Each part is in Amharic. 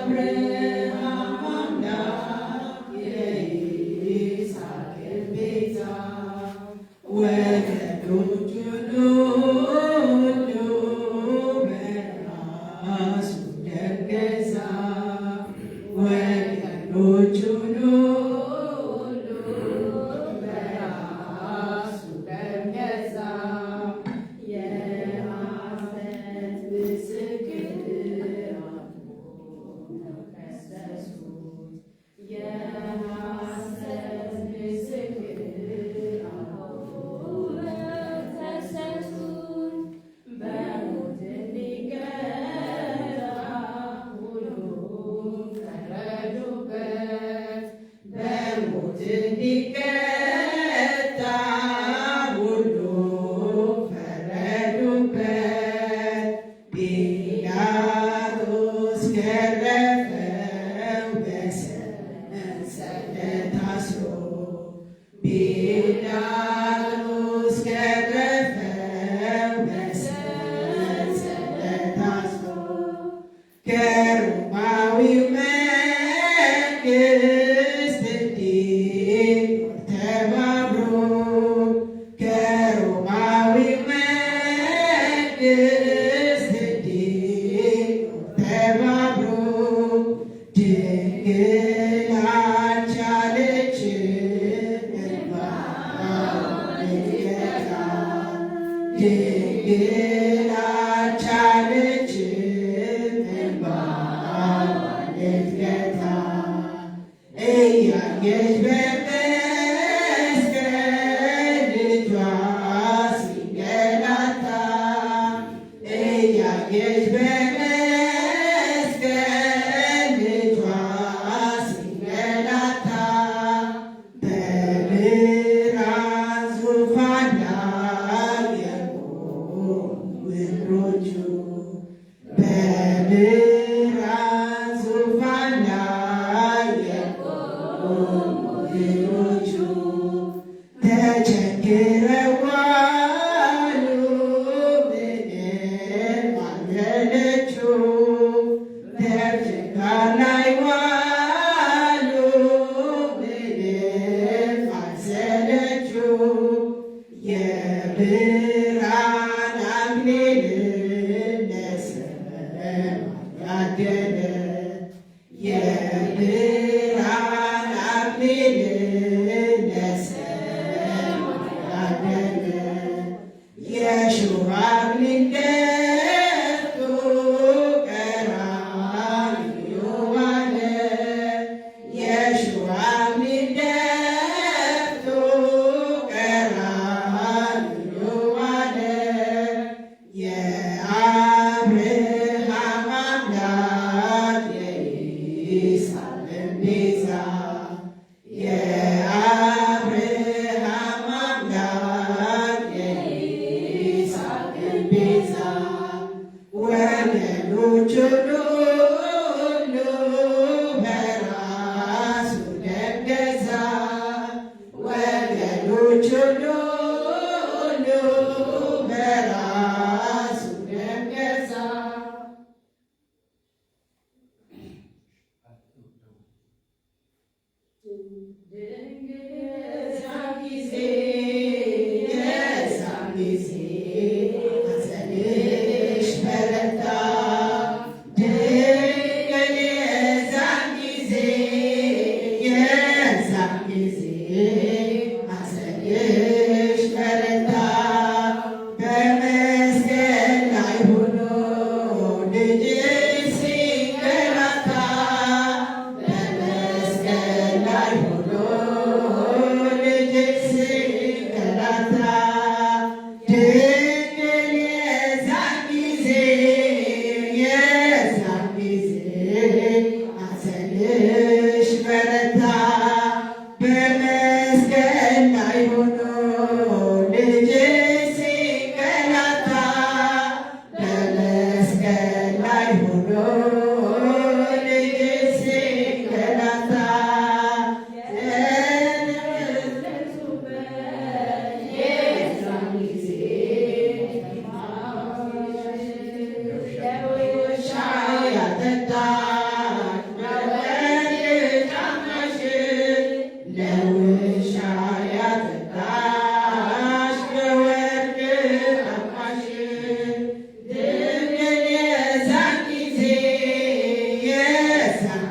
የአብርሃም አምላክ የይስሐቅ ቤዛ ወገኖቹን ሁሉ በራሱ ደም ገዛ። ወገኖቹን ሁሉ በራሱ ደም ገዛ። የሐሰት ምስክር አቁመው ከሰሱት። የሐሰት ምስክር አቁመው ከሰሱት። በሞት እንዲቀጣ ሁሉም ፈረዱበት። በሞት እንዲቀጣ ሁሉም ፈረዱበት። ጲላጦስ ገረፈው በሰንሰለት አስሮ። ጲላጦስ ገረፈው በሰንሰለት አስሮ። ከሮማዊው መንግስት እንዲኖር ተባብሮ፣ ከሮማዊው መንግስት እንዲኖር ተባብሮ፣ ድንግል አልቻለችም እንባዋን ልትገታ። ድንግል አልቻለችም እንባዋን ልትገታ። እያየች በመስቀል ልጇ ሲንገላታ፣ እያየች በመስቀል ልጇ ሲንገላታ፣ በብርሃን ዙፋን ላይ የቆሙ እግሮቹ፣ በብርሃን ዙፋን ላይ የቆሙ እግሮቹ ተቸግረው ዋሉ፣ ምንም አልሰለቹ። በችንካር ላይ ዋሉ፣ ምንም አልሰለቹ። የብርሃን አክሊልን ለሰማይ ያደለ፣ የብርሃን አክሊልን ለሰማይ ያደለ፣ የእሾህ አክሊል ደፍቶ ቀራንዮ ዋለ። የእሾህ አክሊል ደፍቶ ቀራንዮ ዋለ። የአብርሃም አምላክ የይስሐቅ ቤዛ፣ የአብርሃም አምላክ የይስሐቅ ቤዛ፣ ወገኖቹን ሁሉ በራሱ ደም ገዛ። ወገኖቹን ሁሉ በራሱ ደም ገዛ። ድንግል የዛን ጊዜ ሐዘንሽ በረታ። ድንግል የዛን ጊዜ ሐዘንሽ በረታ። በመስቀል ላይ ሆኖ ልጅሽ ሲንገላታ፣ በመስቀል ላይ ሆኖ ልጅሽ ሲንገላታ፣ ድንግል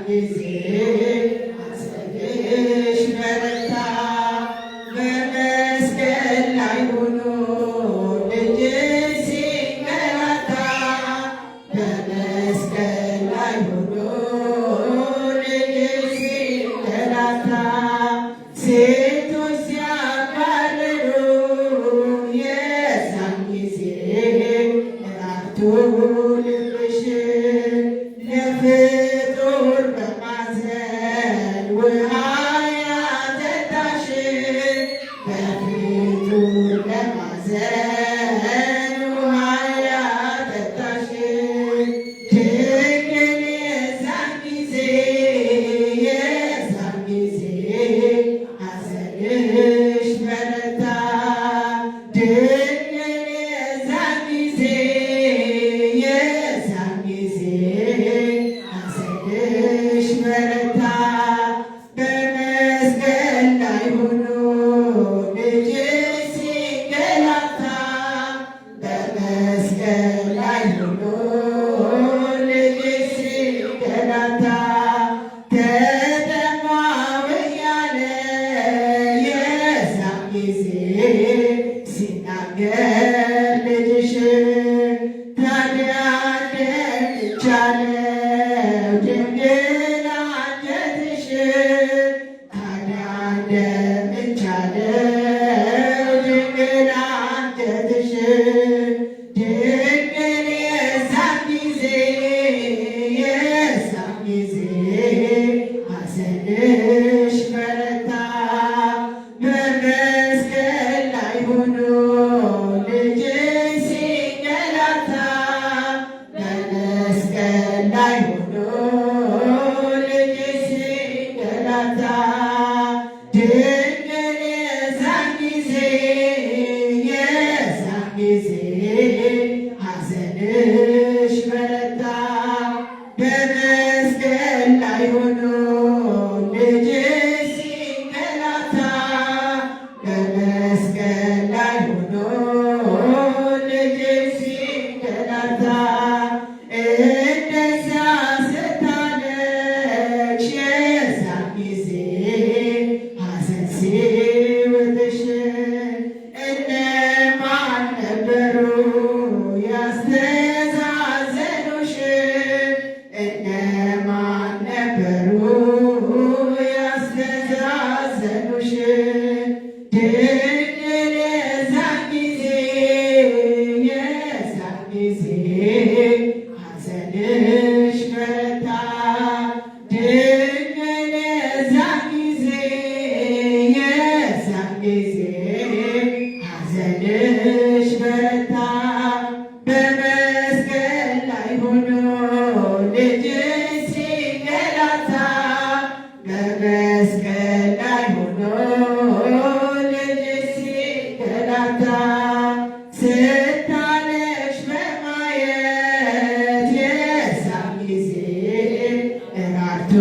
ጊዜ ሐዘንሽ በረታ። በመስቀል ላይ ሆኖ ልጅሽ ሲንገላታ፣ በመስቀል ላይ ሆኖ ልጅሽ ሲንገላታ፣ ሴቶች ሲያባርሩ የዛን ጊዜ ራርቶ ልብሽ ለፍጡር በማዘን ውሃ ያጠጣሽ፣ በፍጡር ለማዘን ውሃ ያጠጣሽ ድንግል የዛን ጊዜ፣ የዛን ጊዜ ሐዘንሽ በረታ። ድንግል የዛን ጊዜ፣ የዛን ጊዜ ሐዘንሽ በረታ። በመስቀል ላይ ሆኖ ልጅሽ ሲንገላታ፣ በመስቀል ላይ ሆኖ ልጅሽ ሲንገላታ፣ ተጠማሁ እያለ የዛን ጊዜ ሲናገር ልጅሽ፣ ታዲያ እንደሚቻለው ድንግል አንጀትሽ፣ ታዲያ እንደሚቻለው ድንግል አንጀትሽ፣ ድንግል የዛን ጊዜ፣ የዛን ጊዜ ሐዘንሽ በረታ። በመስቀል ላይ ሆኖ ልጅሽ ሲንገላታ፣ በመስቀል ላይ ሆኖ ልጅሽ ሲንገላታ፣ ድንግል የዛን ጊዜ፣ የዛን ጊዜ ሐዘንሽ በረታ። በመስቀል ላይ ሆኖ ልጅሽ ሲንገላታ፣ በመስቀል ላይ ሆኖ ልጅሽ ሲንገላታ፣ እንደዚያ ስታለቅሽ የዛን ጊዜ ሐዘን ሲውጥሽ እነማን ነበሩ ያስተዛዘኑሽ? እነማን ነበሩ ያስተዛዘኑሽ? ድንግል የዛን ጊዜ፣ የዛን ጊዜ ሐዘንሽ በረታ። ድንግል የዛን ጊዜ፣ የዛን ጊዜ ሐዘንሽ በረታ። በመስቀል ላይ ሆኖ ልጅሽ ሲንገላታ፣ በመስቀል ላይ ሆኖ ልጅሽ ሲንገላታ፣ ስታለቅሽ በማየት የዛን ጊዜ ራርቶ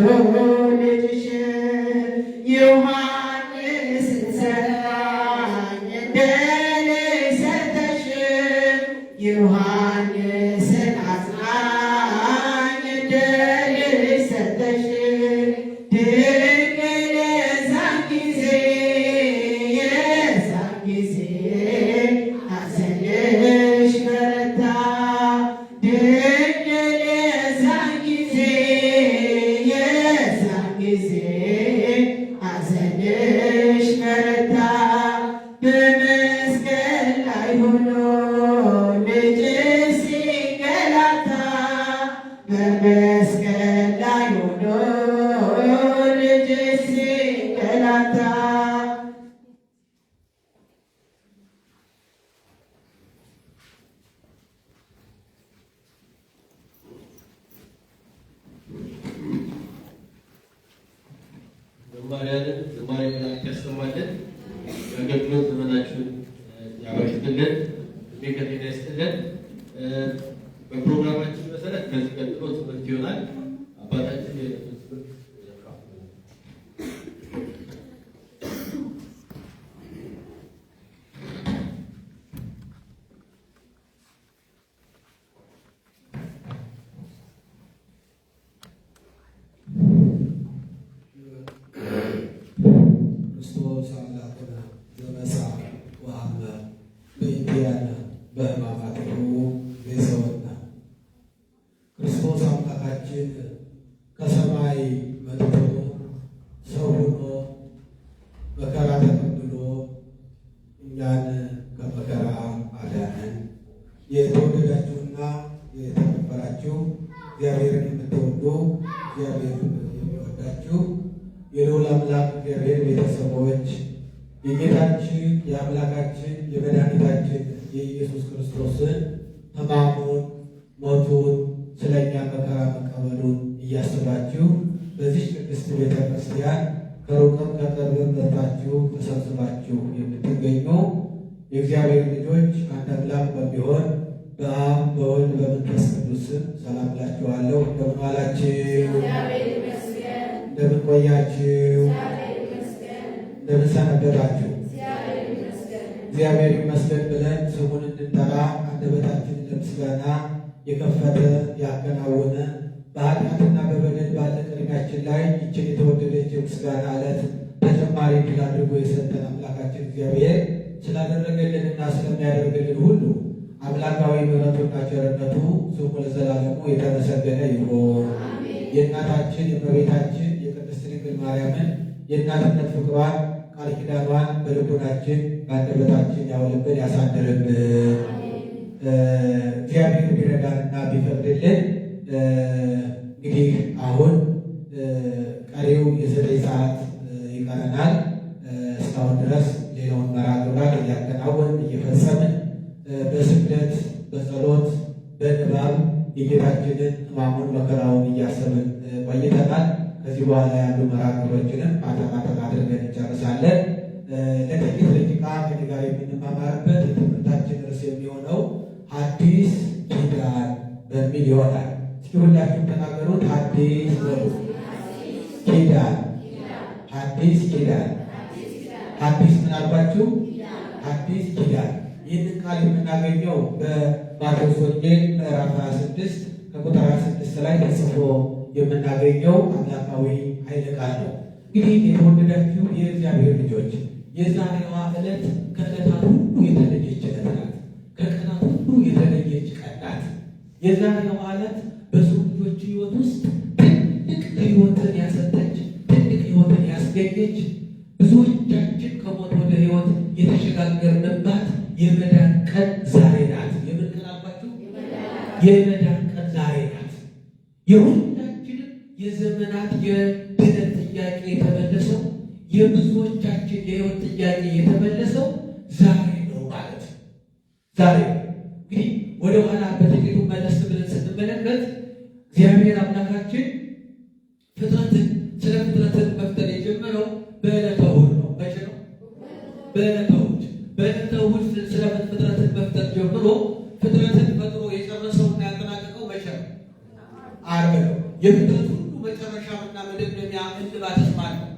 ልጅሽ ዮሐንስን ሰራኝ እንደ ልጅ ሰተሽ፣ ዮሐንስን አጽናኝ እንደ ልጅ ሰተሽ፣ ድንግል የዛን ጊዜ፣ የዛን ጊዜ ሐዘንሽ በረታ። ድንግል የዛን ጊዜ፣ የዛን ጊዜ ሐዘንሽ በረታ። በመስቀል ላይ ሆኖ ልጅሽ ሲንገላታ፣ በመስቀል ላይ ሆኖ ልጅሽ ሲንገላታ። ዘማሪያንን ዝማሬ መላእክት ያሰማልን። የአገልግሎት ዘመናችሁን ያበርክትልን። እድሜ ከጤና ይስጥልን። በፕሮግራማችን መሰረት ከዚህ ቀጥሎ ትምህርት ይሆናል። አባታችን የዕለቱን ትምህርት ያካፍሉናል። ክርስቶስ አምላክነ ዘመጽአ ወሀበ በእንቲአነ በሕማማቲሁ ቤዘወነ። ክርስቶስ አምላካችን ከሰማይ መጥቶ ሰው ሆኖ መከራ ተቀብሎ እኛን ከመከራ አዳነን። የተወደዳችሁና የተከበራችሁ፣ እግዚአብሔርን የምትወዱ፣ እግዚአብሔር የሚወዳችሁ የልዑል አምላክ እግዚአብሔር ቤተሰቦች፣ የጌታችን የአምላካችን የመድኃኒታችን የኢየሱስ ክርስቶስን ሕማሙን፣ ሞቱን፣ ስለኛ መከራ መቀበሉን እያሰባችሁ በዚህ ቅድስት ቤተ ክርስቲያን ከሩቅም ከቅርብም መጥታችሁ ተሰብስባችሁ የምትገኙ የእግዚአብሔር ልጆች፣ አንድ አምላክ በሚሆን በአብ፣ በወልድ፣ በመንፈስ ቅዱስ ስም ሰላም እላችኋለሁ። እንደምን ዋላችሁ? እንደምን ቆያችሁ? እንደምን ሰነበታችሁ? እግዚአብሔር ይመስገን ብለን ስሙን እንድንጠራ አንደበታችንን ለምስጋና የከፈተ፣ ያከናወነ፣ በኃጢአትና በበደል ባለ ዕድሜያችን ላይ ይችን የተወደደች የምስጋና ዕለት ተጨማሪ ድል አድርጎ የሰጠን አምላካችን እግዚአብሔር ስላደረገልንና ስለሚያደርግልን ሁሉ አምላካዊ ምሕረቱና ቸርነቱ ስሙ ለዘላለሙ የተመሰገነ ይሁን። የእናታችን የእመቤታችን የቅድስት ድንግል ማርያምን የእናትነት ፍቅሯን፣ ቃል ኪዳኗን በልቡናችን በአንደበታችን ያውልብን፣ ያሳድርብን። እግዚአብሔር ቢረዳንና ቢፈቅድልን እንግዲህ አሁን ቀሪው የ9 ሰዓት ይቀረናል። እስካሁን ድረስ ሌላውን መርሃ ግብራት እያከናወን፣ እየፈጸምን፣ በስግደት፣ በጸሎት፣ በንባብ የጌታችንን ሕማሙን መከራውን እያሰብን ቆይተናል። ከዚህ በኋላ ያሉ መርሃ ግብሮችንም ማጠናቀቅ አድርገን እንጨርሳለን። ለጥቂት ደቂቃ ከእኔ ጋር የምንማማርበት የትምህርታችን ርዕስ የሚሆነው አዲስ ኪዳን በሚል ይሆናል። እስኪ ሁላችሁም ተናገሩት። አዲስ በሉ። ኪዳን። አዲስ ኪዳን። አዲስ ምን አልኳችሁ? አዲስ ኪዳን። ይህንን ቃል የምናገኘው በማቴዎስ ወንጌል ምዕራፍ 26 ከቁጥር 26 ላይ ተጽፎ የምናገኘው አምላካዊ ኃይለ ቃል ነው። እንግዲህ የተወደዳችሁ የእግዚአብሔር ልጆች፣ የዛሬዋ ዕለት ከዕለታት ሁሉ የተለየች ዕለት ናት። ከቀናት ሁሉ የተለየች ቀን ናት። የዛሬዋ ዕለት በሰው ልጆች ሕይወት ውስጥ ትልቅ ሕይወትን ያሰጠች፣ ትልቅ ሕይወትን ያስገኘች፣ ብዙዎቻችን ከሞት ወደ ሕይወት የተሸጋገርንባት የመዳን ቀን ዛሬ ናት። የምን ቀን አልኳችሁ? የመዳን ቀን ዛሬ ናት። የሁላችንም የዘመናት የድነት ጥያቄ የተመለሰው፣ የብዙዎቻችን የሕይወት ጥያቄ የተመለሰው ዛሬ ነው ማለት ነው። ዛሬ እንግዲህ ወደኋላ በጥቂቱ መለስ ብለን ስንመለከት እግዚአብሔር አምላካችን ፍጥረትን ስለ ፍጥረትን መፍጠር የጀመረው በዕለተ እሑድ ነው። መቼ ነው? በዕለተ እሑድ። በዕለተ እሑድ ስለ ፍጥረትን መፍጠር ጀምሮ ፍጥረትን ፈጥሮ የጨረሰውና ያጠናቀቀው መቼ ነው? ዓርብ ነው። የፍጥረት ሁሉ መጨረሻና መደምደሚያ እልባት ማን ነው?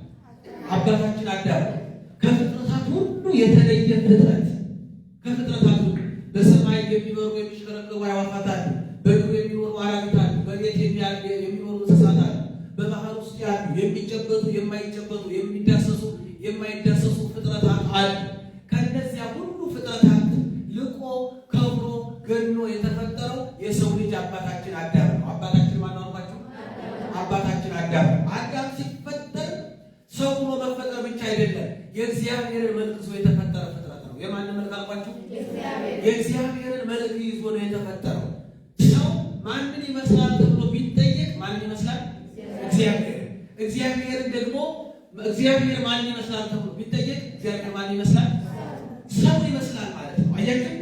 አባታችን አዳም ነው። ከፍጥረታት ሁሉ የተለየ ፍጥረት። ከፍጥረታት ሁሉ በሰማይ የሚበሩ፣ የሚሽከረከሩ አዕዋፋት አሉ። በዱር የሚኖሩ አራዊት አሉ። በቤት የሚኖሩ እንስሳት አሉ። በባህር ውስጥ ያሉ የሚጨበጡ፣ የማይጨበጡ፣ የሚዳሰሱ፣ የማይዳሰሱ ፍጥረታት አሉ። ከእነዚያ ሁሉ ፍጥረታት ልቆ፣ ከብሮ፣ ገኖ የተፈጠረው የሰው ልጅ አባታችን አዳም ነው። አባታችን ማነው አልኳችሁ? አባታችን አዳም ነው። አዳም ሲፈጠር ሰው ሆኖ መፈጠር ብቻ አይደለም፣ የእግዚአብሔርን መልክ ይዞ የተፈጠረ ፍጥረት ነው። የማንን መልክ አልኳችሁ? የእግዚአብሔርን መልክ ይዞ ነው የተፈጠረው። ሰው ማንን ይመስላል ተብሎ ቢጠየቅ ማንን ይመስላል? እግዚአብሔር። እግዚአብሔርን ደግሞ እግዚአብሔር ማንን ይመስላል ተብሎ ቢጠየቅ እግዚአብሔር ማንን ይመስላል? ሰውን ይመስላል ማለት ነው። አያችሁ፣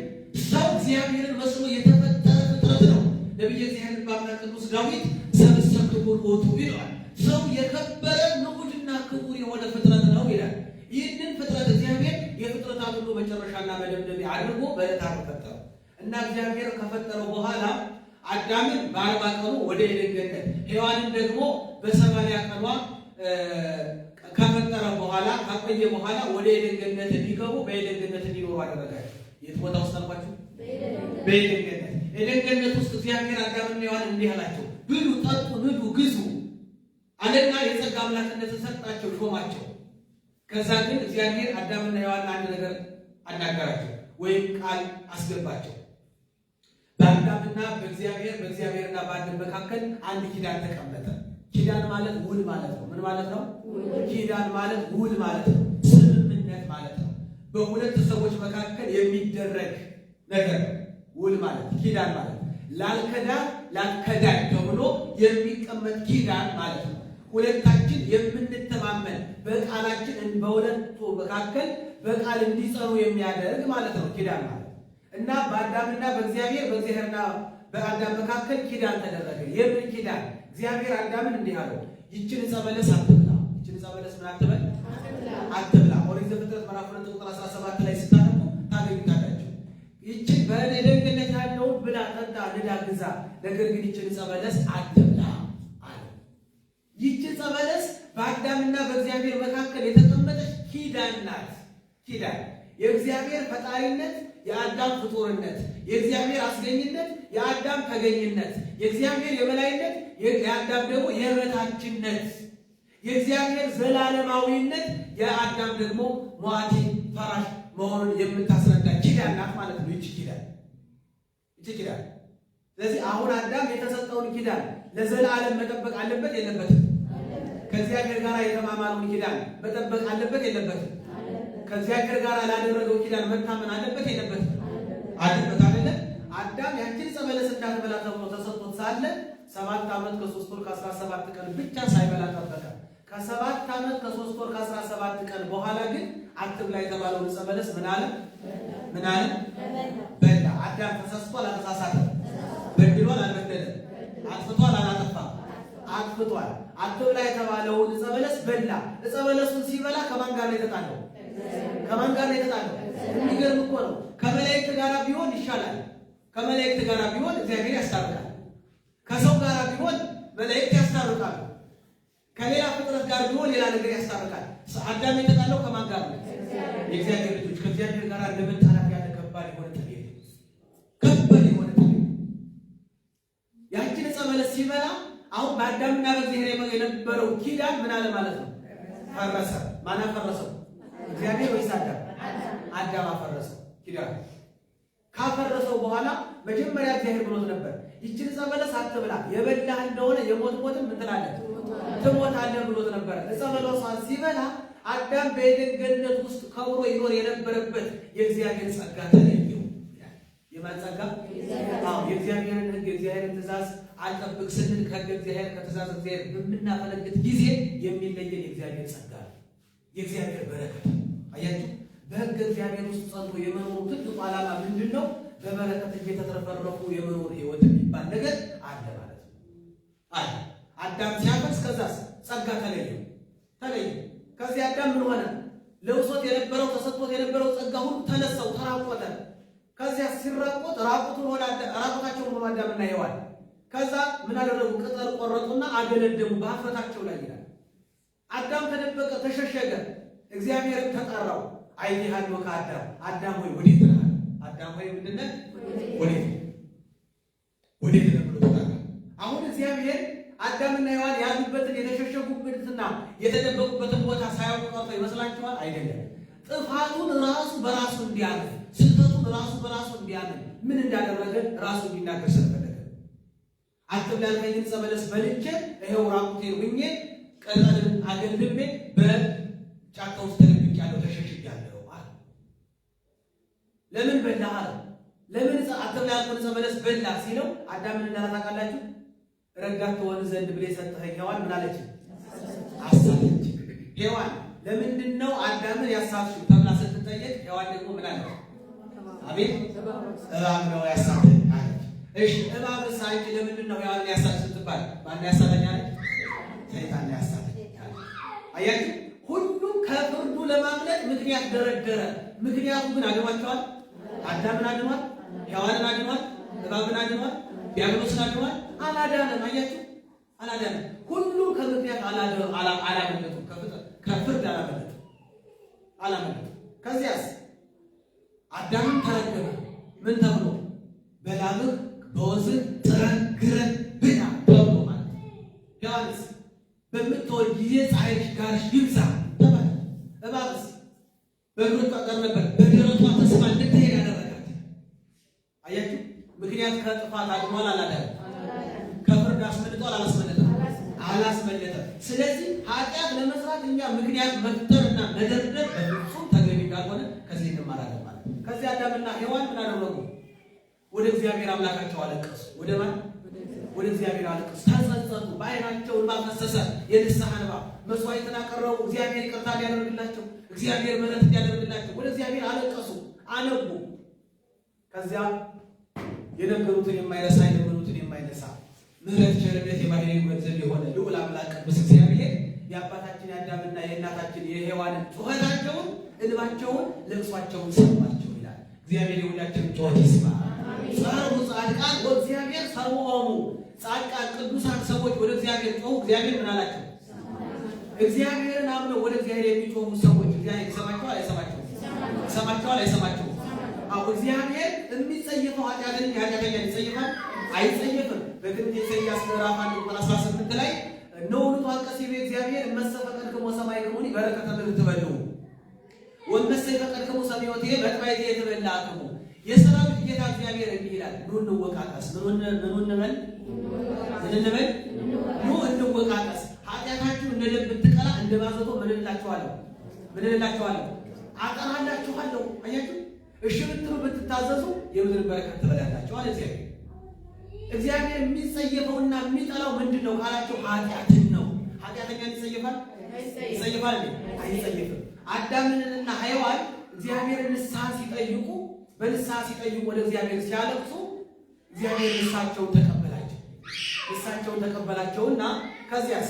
ሰው እግዚአብሔርን መስሎ የተፈጠረ ፍጥረት ነው። ነቢየ እግዚአብሔር በአምላክ ቅዱስ ዳዊት ሰብእሰ ክቡር ውእቱ ይለዋል። ሰው የከበረ፣ ንዑድና ክቡር የሆነ ፍጥረት ነው ይላል። ይህንን ፍጥረት እግዚአብሔር የፍጥረታት ሁሉ መጨረሻና መደምደሚያ አድርጎ በዕለተ ዓርብ ፈጠረው እና እግዚአብሔር ከፈጠረው በኋላ አዳምን በ40 ቀኑ ወደ ኤደን ገነት፣ ሔዋንን ደግሞ በ80 ቀኗ ከፈጠረ በኋላ፣ ካቆየ በኋላ ወደ ኤደን ገነት እንዲገቡ፣ በኤደን ገነት እንዲኖሩ አደረጋቸው። የት ቦታ ውስጥ አልኳችሁ? በኤደን ገነት። ኤደን ገነት ውስጥ እግዚአብሔር አዳምና ሔዋንን እንዲህ አላቸው፣ ብሉ፣ ጠጡ፣ ንዱ፣ ግዙ አለና የጸጋ አምላክነትን ሰጣቸው፣ ሾማቸው። ከዛ ግን እግዚአብሔር አዳምና ሔዋንን አንድ ነገር አናገራቸው ወይም ቃል አስገባቸው። በአዳምና በእግዚአብሔር በእግዚአብሔርና በአዳም መካከል አንድ ኪዳን ተቀመጠ። ኪዳን ማለት ውል ማለት ነው። ምን ማለት ነው? ኪዳን ማለት ውል ማለት ነው። ስምምነት ማለት ነው። በሁለት ሰዎች መካከል የሚደረግ ነገር ነው። ውል ማለት ኪዳን ማለት ላልከዳ ላልከዳኝ ተብሎ የሚቀመጥ ኪዳን ማለት ነው። ሁለታችን የምንተማመን በቃላችን በሁለቱ መካከል በቃል እንዲጸኑ የሚያደርግ ማለት ነው ኪዳን ማለት እና በአዳምና በእግዚአብሔር በእግዚአብሔርና በአዳም መካከል ኪዳን ተደረገ። የምን ኪዳን? እግዚአብሔር አዳምን እንዲህ አለው፣ ይችን ዕፀ በለስ አትብላ። ይችን ዕፀ በለስ ምን አትበል? አትብላ። ኦሪት ዘፍጥረት ምዕራፍ 2 ቁጥር 17 ላይ ስታነቡ ታገኙታላችሁ። ይችን በኤደን ገነት ያለውን ብላ፣ ጠጣ፣ ንዳ፣ ግዛ፣ ነገር ግን ይችን ዕፀ በለስ አትብላ አለ። ይህች ዕፀ በለስ በአዳምና በእግዚአብሔር መካከል የተቀመጠች ኪዳን ናት። ኪዳን የእግዚአብሔር ፈጣሪነት፣ የአዳም ፍጡርነት፣ የእግዚአብሔር አስገኝነት፣ የአዳም ተገኝነት፣ የእግዚአብሔር የበላይነት፣ የአዳም ደግሞ የበታችነት፣ የእግዚአብሔር ዘላለማዊነት፣ የአዳም ደግሞ ሟቲ ፈራሽ መሆኑን የምታስረዳ ኪዳን ናት ማለት ነው። ይህች ኪዳን ይህች ኪዳን። ስለዚህ አሁን አዳም የተሰጠውን ኪዳን ለዘላለም መጠበቅ አለበት የለበትም? ከእግዚአብሔር ጋር የተማማለውን ኪዳን መጠበቅ አለበት የለበትም? ከእግዚአብሔር ጋር ላደረገው ኪዳን መታመን አለበት የለበትም? አለበት አይደለ? አዳም ያችን ዕፀ በለስ እንዳትበላ ተብሎ ተሰጥቶት ሳለ 7 ዓመት ከ3 ወር ከ17 ቀን ብቻ ሳይበላ ጠበቀ። ከ7 ዓመት ከ3 ወር ከ17 ቀን በኋላ ግን አትብላ የተባለውን ዕፀ በለስ ምን አለ? ምን አለ? በላ። አዳም ተሳስቷል? አልተሳሳተም? በድሏል? አልበደለም? አጥፍቷል? አላጠፋም? አጥፍቷል። አትብላ የተባለውን ዕፀ በለስ በላ። ዕፀ በለሱን ሲበላ ከማን ጋር ነው የተጣለው? ከማን ጋር ነው የተጣለው? የሚገርም እኮ ነው። ከመላእክት ጋር ቢሆን ይሻላል። ከመላእክት ጋር ቢሆን እግዚአብሔር ያስታርቃል። ከሰው ጋር ቢሆን መላእክት ያስታርቃሉ። ከሌላ ፍጥረት ጋር ቢሆን ሌላ ነገር ያስታርቃል። አዳም የተጣለው ከማን ጋር ነው? የእግዚአብሔር ልጆች ከእግዚአብሔር ጋር ለመጣላት ያለ ከባድ የሆነ ጥል የለም። ከባድ የሆነ ጥል ያችን ዕፀ በለስ ሲበላ አሁን በአዳምና በእግዚአብሔር የነበረው ኪዳን ምን አለ ማለት ነው? ፈረሰ። ማን አፈረሰው? እግዚአብሔር ወይስ አዳም? አዳም አፈረሰው ኪዳን። ካፈረሰው በኋላ መጀመሪያ እግዚአብሔር ብሎት ነበር፣ ይችን ዕፀ በለስ አትብላ፣ የበላህ እንደሆነ የሞት ሞትም ምን ትላለህ? ትሞታለህ ብሎት ነበር። ዕፀ በለሷን ሲበላ አዳም በኤደን ገነት ውስጥ ከብሮ ይኖር የነበረበት የእግዚአብሔር ጸጋ ተለየው። የማን ጸጋ? አዎ፣ የእግዚአብሔርን ሕግ የእግዚአብሔርን ትእዛዝ አልጠብቅ ስንል ከሕገ እግዚአብሔር ከትእዛዝ እግዚአብሔር በምናፈነግጥ ጊዜ የሚለየን የእግዚአብሔር ጸጋ ነው፣ የእግዚአብሔር በረከት። አያችሁ፣ በሕገ እግዚአብሔር ውስጥ ጸንቶ የመኖሩ ትልቁ ዓላማ ምንድን ነው? በበረከት እየተትረፈረፉ የመኖር ሕይወት የሚባል ነገር አለ ማለት ነው። አለ። አዳም ሲያፈርስ ከዛስ ጸጋ ተለየው ተለየው። ከዚህ አዳም ምን ሆነ? ለብሶት የነበረው ተሰጥቶት የነበረው ጸጋ ሁሉ ተነሳው፣ ተራቆተ። ከዚያ ሲራቆት ራቁቱን ሆነ፣ ራቁታቸውን ሆኖ አዳምና ሔዋን። ከዛ ምን አደረጉ? ቅጠል ቆረጡና አገለደሙ በኀፍረታቸው ላይ ይላል። አዳም ተደበቀ፣ ተሸሸገ። እግዚአብሔርም ተጠራው። አይቴሃሎ ከአዳም አዳም ሆይ ወዴት ነህ? አዳም ሆይ ምንድን ነህ? ወዴት ወዴት ነህ ብሎ ተጠራ። አሁን እግዚአብሔር አዳምና ሔዋን ያሉበትን የተሸሸጉበትና የተደበቁበትን ቦታ ሳያውቁ ቀርቶ ይመስላችኋል? አይደለም። ጥፋቱን ራሱ በራሱ እንዲያምን፣ ስህተቱን ራሱ በራሱ እንዲያምን፣ ምን እንዳደረገ ራሱ እንዲናገር ስለፈለገ አትብላ ያልከኝን ዕፀ በለስ በልቼ ይኸው ራቁቴን ሁኜ ቅጠልን አገልድሜ በጫካ ውስጥ ተደብቄያለሁ፣ ተሸሽጌያለሁ አለ። ለምን በላህ አለ። ለምን አትብላ ያልኩህን ዕፀ በለስ በላህ ሲለው አዳምን እንዳለ ታውቃላችሁ? ረዳት ትሆን ዘንድ ብለህ የሰጠኸኝ ሔዋን ምን አለች? አሳተች። ሔዋን ለምንድን ነው አዳምን ያሳትሽው ተብላ ስትጠየቅ ሔዋን ደግሞ ምን አለች? አቤት እባብ ነው ያሳተኝ አለች። እሺ እባብስ አንቺ ለምንድን ነው ሔዋንን ያሳትሽ ስትባል ማን ያሳተኝ አለች? ሰይጣን ያሳተኝ አለች። አያችሁ፣ ሁሉም ከፍርዱ ለማምለጥ ምክንያት ደረደረ። ምክንያቱ ግን አድኗቸዋል? አዳምን አድኗል? ሔዋንን አድኗል? እባብን አድኗል? ዲያብሎስን አድኗል? አላዳነም። አያችሁ፣ አላዳነም። ሁሉም ከምክንያት አላመለጡም፣ ከፍርድ አላመለጡም አላመለጡም። ከዚያስ አዳምም ተረገመ። ምን ተብሎ? በላብህ በወዝህ ጥረህ ግረህ ብላ ተብሎ ማለት ነው። ሔዋንስ በምትወልድ ጊዜ ፀሐይሽ ጋርሽ ይብዛ ተባለ። እባብ በእግሮቿ ጠጠር ነበር። በደረቷ ተስባ እንድትሄድ ያደረጋት። አያችሁ፣ ምክንያት ከጥፋት አድኗል አላዳንም? ከፍርድ አስመልጧል አላስመለጠም? አላስመለጠም። ስለዚህ ኃጢአት ለመስራት እኛ ምክንያት መፍጠርና መደርደር በፍጹም ተገቢ እንዳልሆነ ከዚህ እንማራለን ማለት ነው። ከዚህ አዳምና ሔዋን ምን አደረጉ? ወደ እግዚአብሔር አምላካቸው አለቀሱ። ወደ ማን? ወደ እግዚአብሔር አለቀሱ፣ ተጸጸቱ። በዓይናቸው እንባ ፈሰሰ፣ የንስሐ እንባ። መስዋዕትን አቀረቡ፣ እግዚአብሔር ይቅርታ እንዲያደርግላቸው፣ እግዚአብሔር ምሕረት እንዲያደርግላቸው ወደ እግዚአብሔር አለቀሱ፣ አነቡ። ከዚያ የነገሩትን የማይረሳ የለመኑትን የማይነሳ ምሕረት ቸርነት የባህሪ ገንዘብ የሆነ ልዑል አምላክ ቅዱስ እግዚአብሔር የአባታችን የአዳምና የእናታችን የሔዋንን ጩኸታቸውን፣ እንባቸውን፣ ለቅሷቸውን ሰማቸው ይላል። እግዚአብሔር የሁላችንን ጩኸት ይስማ። ጸርሑ ጻድቃን ወእግዚአብሔር ሰምዖሙ። ጻድቃን ቅዱሳን ሰዎች ወደ እግዚአብሔር ጮኹ። እግዚአብሔር ምን አላቸው? እግዚአብሔርን አምነው ወደ እግዚአብሔር የሚጮኹ ሰዎች እግዚአብሔር ይሰማቸዋል አይሰማቸውም? ይሰማቸዋል አይሰማቸውም? አዎ፣ እግዚአብሔር የሚጸየፈው ኃጢአትን እንጂ ኃጢአተኛን ይጸየፋል አይጸየፍም። በትንቢተ ኢሳይያስ ምዕራፍ 1 ቁጥር 18 ላይ እነሆ ንትዋቀስ ይቤ እግዚአብሔር እመሰ ፈቀድክሙ ሰማይክሙኒ በረከተ ምድር ትበልዑ ወእመሰ ፈቀድክሙ ሰሚዮትየ መጥባሕትየ ትበልዓክሙ። የሰራዊት ጌታ እግዚአብሔር እንዲህ ይላል፣ ኑ እንወቃቀስ። ምኑ እንበል? ምን እንበል? ኑ እንወቃቀስ። ኃጢአታችሁ እንደ ደም ብትቀላ እንደ ባዘቶ ምን እላችኋለሁ? ምን እላችኋለሁ? አጠራላችኋለሁ። አያችሁ፣ እሺ ብትሉ ብትታዘዙ የምድር በረከት ትበላላችሁ አለ እግዚአብሔር። እግዚአብሔር የሚጸየፈውና የሚጠላው ምንድን ነው ካላቸው፣ ኃጢአትን ነው። ኃጢአተኛን ይጸየፋል? ይጸየፋል እንዴ? አይጸየፍም። አዳምንና ሔዋን እግዚአብሔር ንስሐ ሲጠይቁ፣ በንስሐ ሲጠይቁ፣ ወደ እግዚአብሔር ሲያለቅሱ እግዚአብሔር ንስሐቸውን ተቀበላቸው። ንስሐቸውን ተቀበላቸውና ከዚያስ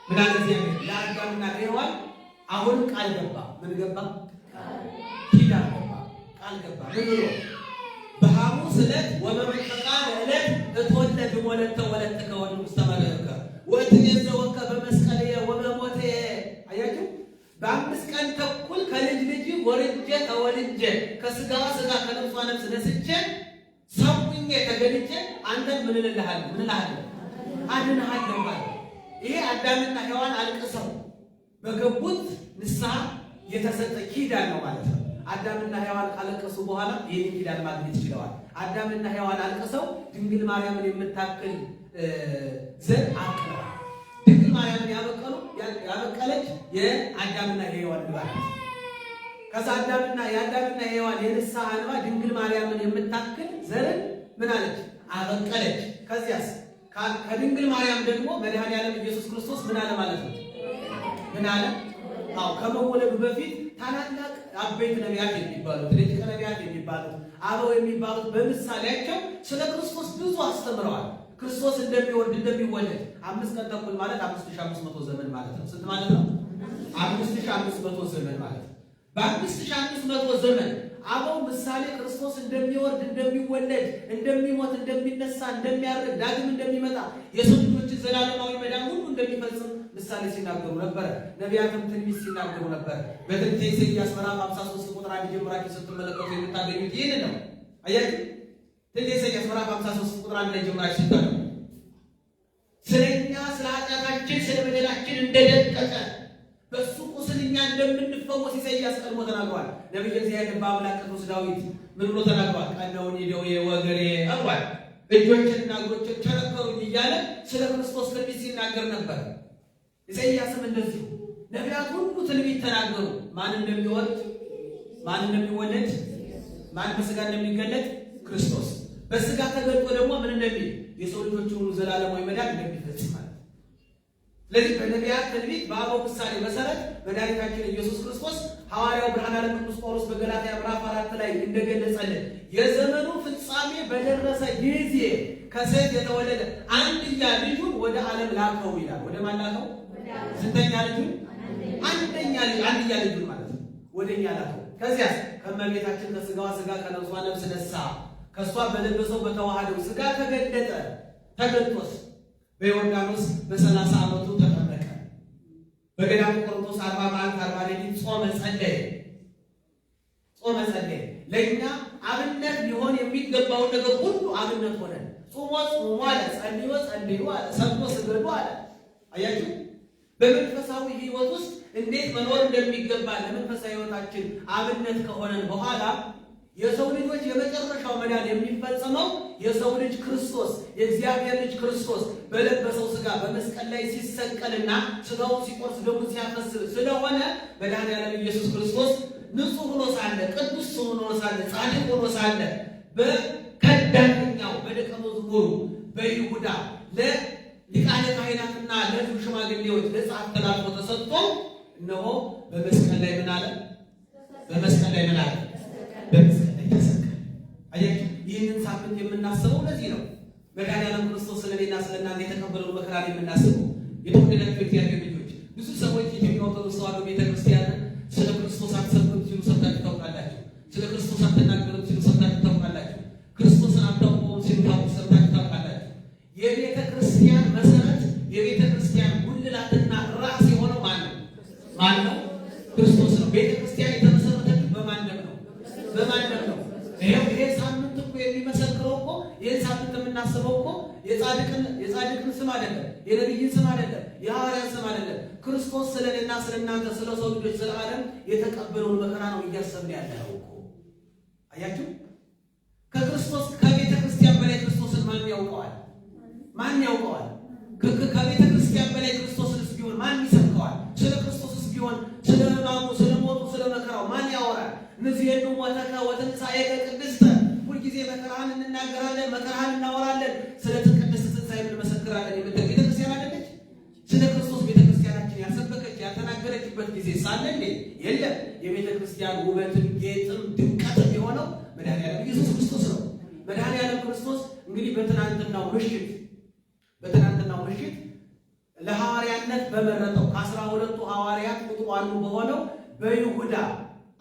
ምን አለ እግዚአብሔር ለአዳምና ለሔዋን? አሁንም ቃል ገባ። ምን ገባ? ኪዳን ገባ። ቃል ገባ። ምን ብሎ? በሐሙስ ዕለት ወበመንፈቃ ዕለት እትወለድ ወለተ ወለትከ ወንጉሥ ተመለከ ወእትቤዘወከ በመስቀልየ ወበሞትየ። አያችሁ፣ በ5 ቀን ተኩል ከልጅ ልጅ ወርጄ ተወልጄ ከስጋዋ ስጋ ከነፍሷ ነፍስ ነስቼ ሰው ሁኜ ተገልጬ አንተን ምን እልልሃለሁ? ምን እልሃለሁ? አድንሃለሁ ማለት። ይሄ አዳምና ሔዋን አልቅሰው በገቡት ንስሐ የተሰጠ ኪዳን ነው ማለት ነው። አዳምና ሔዋን ካለቀሱ በኋላ ይህን ኪዳን ማግኘት ችለዋል። አዳምና ሔዋን አልቅሰው ድንግል ማርያምን የምታክል ዘር አብቅለዋል። ድንግል ማርያምን ያበቀለች የአዳምና የሔዋን እንባ ናት። ከዛ የአዳምና የሔዋን የንስሐ እንባ ድንግል ማርያምን የምታክል ዘርን ምን አለች? አበቀለች። ከዚያስ ከድንግል ማርያም ደግሞ መድኃኔዓለም ኢየሱስ ክርስቶስ ምን አለ ማለት ነው? ምን አለ? አዎ፣ ከመወለዱ በፊት ታላላቅ አበይት ነቢያት የሚባሉት፣ ደቂቀ ነቢያት የሚባሉት፣ አበው የሚባሉት በምሳሌያቸው ስለ ክርስቶስ ብዙ አስተምረዋል። ክርስቶስ እንደሚወርድ፣ እንደሚወለድ፣ 5 ቀን ተኩል ማለት 5500 ዘመን ማለት ነው። ስንት ማለት ነው? 5500 ዘመን ማለት ነው። በ5500 ዘመን አበው ምሳሌ ክርስቶስ እንደሚወርድ፣ እንደሚወለድ፣ እንደሚሞት፣ እንደሚነሳ፣ እንደሚያርግ፣ ዳግም እንደሚመጣ፣ የሰው ልጆችን ዘላለማዊ መዳን ሁሉ እንደሚፈጽም ምሳሌ ሲናገሩ ነበረ። ነቢያትም ትንቢት ሲናገሩ ነበር። በትንቢተ ኢሳይያስ ምዕራፍ 53 ቁጥር 1 ጀምራችሁ ስትመለከቱ የምታገኙት ይህን ነው። አያችሁ፣ ትንቢተ ኢሳይያስ ምዕራፍ 53 ቁጥር 1 ላይ ጀምራችሁ ስታገኙ ስለኛ ስለ ኃጢአታችን ስለ በደላችን እንደደቀቀ በሱ ቁስል እኛ እንደምንፈወስ ኢሳይያስ ቀድሞ ተናግሯል። ነቢየ እግዚአብሔር በአምላክ ቅዱስ ዳዊት ምን ብሎ ተናግሯል? ቀነውኒ ደዌየ ወእገርየ አሏል። እጆችንና እግሮችን ቸነከሩኝ እያለ ስለ ክርስቶስ ትንቢት ሲናገር ነበር። ኢሳይያስም እንደዚሁ፣ ነቢያት ሁሉ ትንቢት ተናገሩ። ማን እንደሚወርድ፣ ማን እንደሚወለድ፣ ማን በስጋ እንደሚገለጥ፣ ክርስቶስ በስጋ ተገልጦ ደግሞ ምን እንደሚል፣ የሰው ልጆች ሁሉ ዘላለማዊ መዳን እንደሚፈጽም ማለት ነው። ስለዚህ በነቢያት ትንቢት በአበው ምሳሌ መሰረት መድኃኒታችን ኢየሱስ ክርስቶስ ሐዋርያው ብርሃነ ዓለም ቅዱስ ጳውሎስ በገላትያ ምዕራፍ 4 ላይ እንደገለጸልን የዘመኑ ፍጻሜ በደረሰ ጊዜ ከሴት የተወለደ አንድያ ልጁን ወደ ዓለም ላከው ይላል። ወደ ማን ላከው? ስንተኛ ልጁን? አንደኛ ልጅ፣ አንድያ ልጁን ማለት ነው። ወደ እኛ ላከው። ከዚያስ ከእመቤታችን ከስጋዋ ስጋ ከነፍሷ ነፍስ ነሳ። ከእሷ በለበሰው በተዋሃደው ስጋ ተገለጠ። ተገልጦስ በዮርዳኖስ በ30 ዓመቱ ተጠመቀ። በገዳሙ ቆሮንቶስ 40 መዓልት 40 ሌሊት ጾመ ጸለየ። ጾመ ጸለየ። ለእኛ አብነት ሊሆን የሚገባውን ነገር ሁሉ አብነት ሆነ። ጾሞ ጾሞ አለ፣ ጸልዮ ጸልዩ አለ፣ ሰግዶ ስገዱ አለ። አያችሁ፣ በመንፈሳዊ ሕይወት ውስጥ እንዴት መኖር እንደሚገባ ለመንፈሳዊ ሕይወታችን አብነት ከሆነን በኋላ የሰው ልጆች የመጨረሻው መዳን የሚፈጸመው የሰው ልጅ ክርስቶስ የእግዚአብሔር ልጅ ክርስቶስ በለበሰው ሥጋ በመስቀል ላይ ሲሰቀልና ሥጋውን ሲቆርስ ደሙን ሲያፈስ ስለሆነ መድኃኔዓለም ኢየሱስ ክርስቶስ ንጹሕ ሆኖ ሳለ፣ ቅዱስ ሆኖ ሳለ፣ ጻድቅ ሆኖ ሳለ በከዳተኛው በደቀ መዝሙሩ በይሁዳ ለሊቃነ ካህናትና ለሕዝብ ሽማግሌዎች ለጸሐፍት ተላልፎ ተሰጥቶ እነሆ በመስቀል ላይ ምን አለ? በመስቀል ላይ ምን አለ? በመስቀል ላይ ተሰቀለ። አያችሁ፣ ይህንን ሳምንት የምናስበው ለዚህ ነው። መድኃኔዓለም ክርስቶስ ስለ እኔና ስለ እናንተ የተቀበለውን መከራን የምናስበው። የተወደዳችሁ የእግዚአብሔር ልጆች፣ ብዙ ሰዎች የኢትዮጵያ ኦርቶዶክስ ተዋሕዶ ቤተክርስቲያንን ስለ ክርስቶስ አትሰብክም ሲሉ ሰምታችሁ ታውቃላችሁ። ስለ ክርስቶስ አትናገርም ሲሉ ሰምታችሁ ታውቃላችሁ። ክርስቶስን አታውቀውም ሲሉ ሰምታችሁ ታውቃላችሁ። የቤተ ክርስቲያን መሰረት፣ የቤተ ክርስቲያን ጉልላትና ራስ የሆነው ማን ነው? ማን ነው? ክርስቶስ ነው። ቤተ ክርስቲያን የተመሰረተችው በማን ደም ነው? በማን ደም ነው? ይሄው ይሄ ሳምንት እኮ የሚመሰክረው እኮ፣ ይሄን ሳምንት የምናስበው እኮ የጻድቅን ስም አይደለም፣ የነቢይን ስም አይደለም፣ የሐዋርያን ስም አይደለም። ክርስቶስ ስለ እኔና ስለ እናንተ፣ ስለ ሰው ልጆች፣ ስለ ዓለም የተቀበለውን መከራ ነው እያሰብን ያለነው እኮ። አያችሁ፣ ከክርስቶስ ከቤተ ክርስቲያን በላይ ክርስቶስን ማን ያውቀዋል? ማን ያውቀዋል? ከቤተ ክርስቲያን በላይ ክርስቶስንስ ቢሆን ማን ይሰብከዋል? ስለ ክርስቶስስ ቢሆን፣ ስለ ሕማሙ፣ ስለ ሞቱ፣ ስለ መከራው ማን ያወራል? ንዜኑ ሞተከ ወትንሣኤከ ቅድስተ፣ ሁልጊዜ መከራህን እንናገራለን፣ መከራህን እናወራለን፣ ስለ ቅድስት ትንሣኤ እንመሰክራለን የምትል ቤተ ክርስቲያን አይደለች? ስለ ክርስቶስ ቤተ ክርስቲያናችን ያልሰበከች ያልተናገረችበት ጊዜ ሳለ እንዴ? የለም። የቤተ ክርስቲያን ውበትም ጌጥም ድምቀትም የሆነው መድኃኔዓለም ኢየሱስ ክርስቶስ ነው። መድኃኔዓለም ክርስቶስ እንግዲህ በትናንትናው ምሽት ለሐዋርያነት በመረጠው ከ12ቱ ሐዋርያት ቁጥሩ አንዱ በሆነው በይሁዳ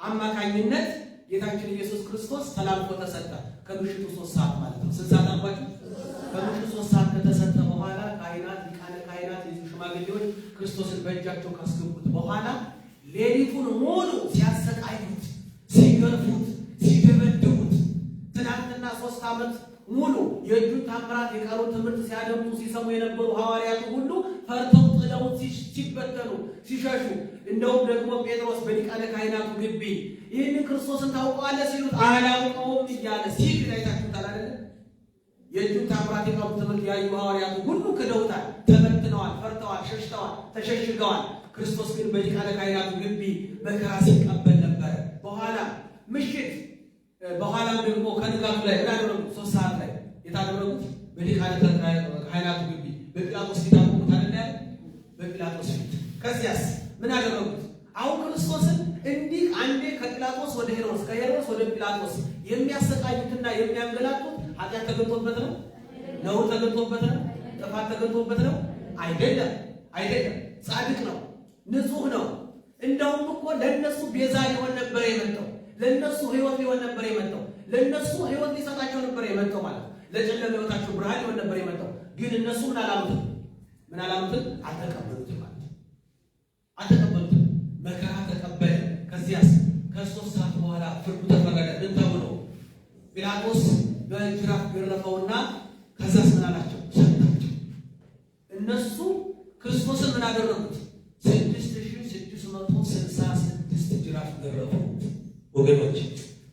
አማካኝነት ጌታችን ኢየሱስ ክርስቶስ ተላልፎ ተሰጠ። ከምሽቱ 3 ሰዓት ማለት ነው። ስንት ሰዓት አልኳችሁ? ከምሽቱ 3 ሰዓት ከተሰጠ በኋላ ካህናት፣ ሊቃነ ካህናት፣ የሕዝብ ሽማግሌዎች ክርስቶስን በእጃቸው ካስገቡት በኋላ ሌሊቱን ሙሉ ሲያሰቃዩት፣ ሲገርፉት፣ ሲደበድቡት፣ ትናንትና 3 ዓመት ሙሉ የእጁን ታምራት የቃሉን ትምህርት ሲያደምጡ ሲሰሙ የነበሩ ሐዋርያቱ ሁሉ ፈርተው ጥለውት ሲበተኑ ሲሸሹ፣ እንደውም ደግሞ ጴጥሮስ በሊቃነ ካህናቱ ግቢ ይህንን ክርስቶስን ታውቀዋለህ ሲሉት አላውቀውም እያለ ሲክድ አይታችሁታል አይደለ? የእጁን ታምራት የቃሉን ትምህርት ያዩ ሐዋርያቱ ሁሉ ክደውታል፣ ተበትነዋል፣ ፈርተዋል፣ ሸሽተዋል፣ ተሸሽገዋል። ክርስቶስ ግን በሊቃነ ካህናቱ ግቢ መከራ ሲቀበል ነበረ። በኋላ ምሽት በኋላም ደግሞ ከንጋቱ ላይ ምን አደረጉት? 3 ሰዓት ላይ የታደረጉት በሊቃነ ካህናቱ ግቢ በጲላጦስ ፊት አቆሙት አይደል ያለ? በጲላጦስ ፊት። ከዚያስ ምን አደረጉት? አሁን ክርስቶስን እንዲህ አንዴ ከጲላጦስ ወደ ሄሮድስ፣ ከሄሮድስ ወደ ጲላጦስ የሚያሰቃዩትና የሚያንገላቱት ኃጢአት ተገልጦበት ነው? ነውር ተገልጦበት ነው? ጥፋት ተገልጦበት ነው? አይደለም፣ አይደለም። ጻድቅ ነው፣ ንጹሕ ነው። እንደውም እኮ ለእነሱ ቤዛ ሊሆን ነበር የመጣው። ለእነሱ ሕይወት ሊሆን ነበር የመጣው። ለእነሱ ሕይወት ሊሰጣቸው ነበር የመጣው ማለት ነው። ለጨለማ ሕይወታቸው ብርሃን ሊሆን ነበር የመጣው። ግን እነሱ ምን አላሉትም? ምን አላሉትም? አልተቀበሉትም ማለት ነው። አልተቀበሉትም። መከራ ተቀበለ። ከዚያስ ከ3 ሰዓት በኋላ ፍርዱ ተፈረደ። ምን ተብሎ? ጲላጦስ በጅራፍ ገረፈውና ከዛስ ምን አላቸው? ሰጣቸው። እነሱ ክርስቶስን ምን አደረጉት? 6666 ጅራፍ ገረፉት። ወገኖች፣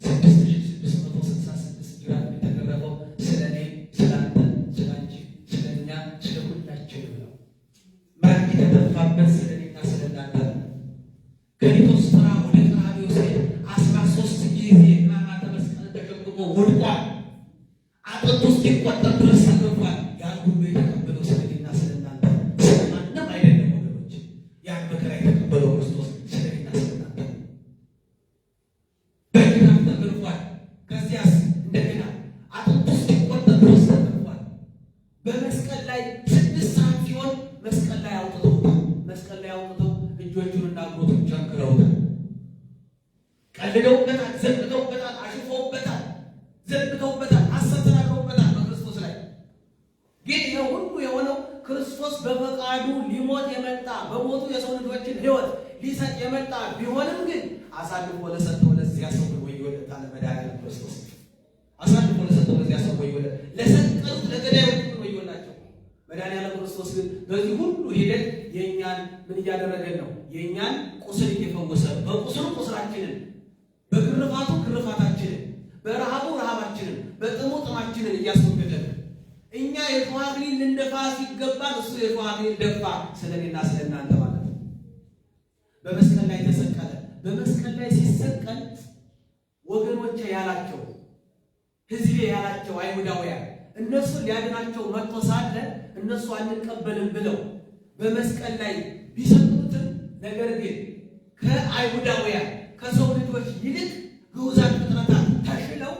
6666 ጅራፍ የተገረፈው ስለ እኔ፣ ስለ አንተ፣ ስለ አንቺ፣ ስለ እኛ፣ ስለ ሁላችንም ነው። ምራቅ የተተፋበት ስለ እኔና ስለ እናንተ ነው። ከሊቶስጥራ ወደ ቀራንዮ ሲሄድ 13 ጊዜ ሕማማተ መስቀልን ተሸክሞ ወድቋል። አጥንቱ እስኪቆጠር ድረስ ተገርፏል። ያን ሁሉ የተቀበለው ስለ እኔና ስለ እናንተ፣ ስለ ማንም አይደለም ወገኖች። ያን መከራ የተቀበለው ክርስቶስ ስለ እኔና ስለ እናንተ ነው። በጅራፍ ተገርፏል። ከዚያስ እንደገና አጥንቱ እስኪቆጠር ድረስ ተገርፏል። በመስቀል ላይ 6 ሰዓት ሲሆን መስቀል ላይ አውጥተውታል። መስቀል ላይ አውጥተው እጆቹንና እግሮቹን ቸንክረውታል። ቀልደውበታል፣ ዘብተውበታል፣ አሽፈውበታል፣ ዘብተውበታል፣ ሐሰት ተናግረውበታል በክርስቶስ ላይ። ግን ይሄ ሁሉ የሆነው ክርስቶስ በፈቃዱ ሊሞት የመጣ፣ በሞቱ የሰው ልጆችን ሕይወት ሊሰጥ የመጣ ቢሆንም ግን አሳልፎ ለሰጠው ለዚያ ሰው ግን ወዮለት አለ መድኃኒዓለም ክርስቶስ። አሳልፎ ለሰጠው ለዚያ ሰው ወዮለት፣ ለሰቀሉት ለገዳዮቹ ግን ወዮላቸው። መድኃኒዓለም ክርስቶስ ግን በዚህ ሁሉ ሂደት የእኛን ምን እያደረገን ነው? የእኛን ቁስል እየፈወሰ ነው። በቁስሉ ቁስላችንን፣ በግርፋቱ ግርፋታችንን፣ በረሃቡ ረሃባችንን፣ በጥሙ ጥማችንን እያስወገደ ነው። እኛ የእሾህ አክሊል ልንደፋ ሲገባን እሱ የእሾህ አክሊል ደፋ፣ ስለኔና ስለእናንተ ማለት ነው። በመስቀል ላይ ተሰቀለ። በመስቀል ላይ ሲሰቀል ወገኖቼ ያላቸው፣ ሕዝቤ ያላቸው አይሁዳውያን እነሱ ሊያድናቸው መጥቶ ሳለ እነሱ አንቀበልም ብለው በመስቀል ላይ ቢሰቅሉትም፣ ነገር ግን ከአይሁዳውያን ከሰው ልጆች ይልቅ ግዑዛን ፍጥረታት ተሽለው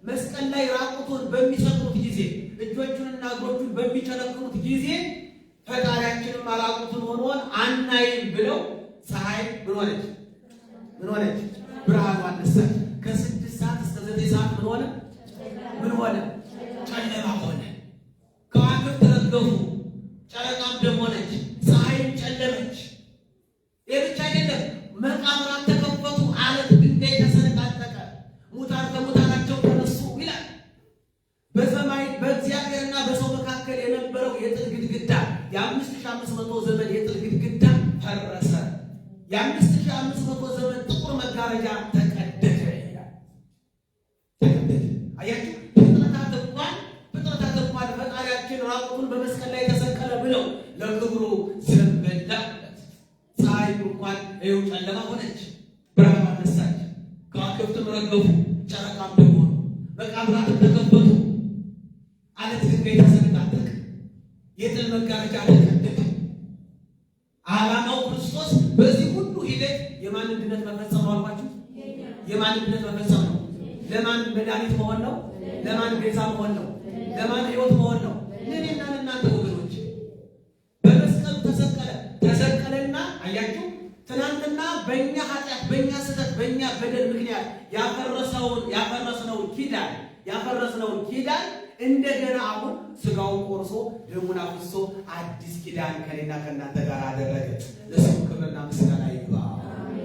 መስቀል ላይ ራቁቱን በሚሰቅሉት ጊዜ፣ እጆቹንና እግሮቹን በሚቸነክሩት ጊዜ ፈጣሪያችንም ራቁቱን ሆኖን አናይም ብለው ፀሐይ ምን ሆነች? ምን ሆነች? ብርሃኗን አነሳች። ከ6 ሰዓት እስከ 9 ሰዓት ምን ሆነ? ምን ሆነ? ጨለማ ሆነ። ከዋክብት ረገፉ፣ ጨረቃም ደም ሆነች፣ ፀሐይም ጨለመች። ይህ ብቻ አይደለም፣ መቃብራት ተከፈቱ፣ አለት ድንጋይ ተሰነጣጠቀ፣ ሙታን ከሙታናቸው ተነሱ ይላል። በሰማይ በእግዚአብሔርና በሰው መካከል የነበረው የጥል ግድግዳ፣ የ5500 ዘመን የጥል ግድግዳ ፈረሰ። የ5500 ዘመን ጥቁር መጋረጃ ተቀደደ ይላል። ተቀደደ። አያችሁ፣ ፍጥረታት እንኳን ፈጣሪያችን ራቁቱን በመስቀል ላይ ተሰቀለ ብለው ለክብሩ ዘንበል አሉለት። ፀሐይ እንኳን ይኸው ጨለማ ሆነች፣ ብርሃን አነሳች፣ ከዋክብትም ረገፉ፣ ጨረቃም ደም ሆኑ፣ መቃብራትም ተከፈቱ፣ አለት ድንጋይ ተሰነጣጠቀ፣ የጥል መጋረጃ ተቀደደ። ዓላማው ክርስቶስ በዚህ ሁሉ ሂደት የማንን ድነት መፈጸም ነው አልኳችሁ? የማንን ድነት መፈጸም ነው? ለማን መድኃኒት መሆን ነው? ለማን ቤዛ መሆን ነው? ለማን ሕይወት መሆን ነው? ለእኔና ለእናንተ ወገኖች። በመስቀሉ ተሰቀለ። ተሰቀለና አያችሁ፣ ትናንትና በእኛ ኃጢአት፣ በእኛ ስህተት፣ በእኛ በደል ምክንያት ያፈረስነውን ኪዳን እንደገና አሁን ስጋውን ቆርሶ ደሙን አፍሶ አዲስ ኪዳን ከኔና ከእናንተ ጋር አደረገ። ለስሙ ክብርና ምስጋና ይግባ።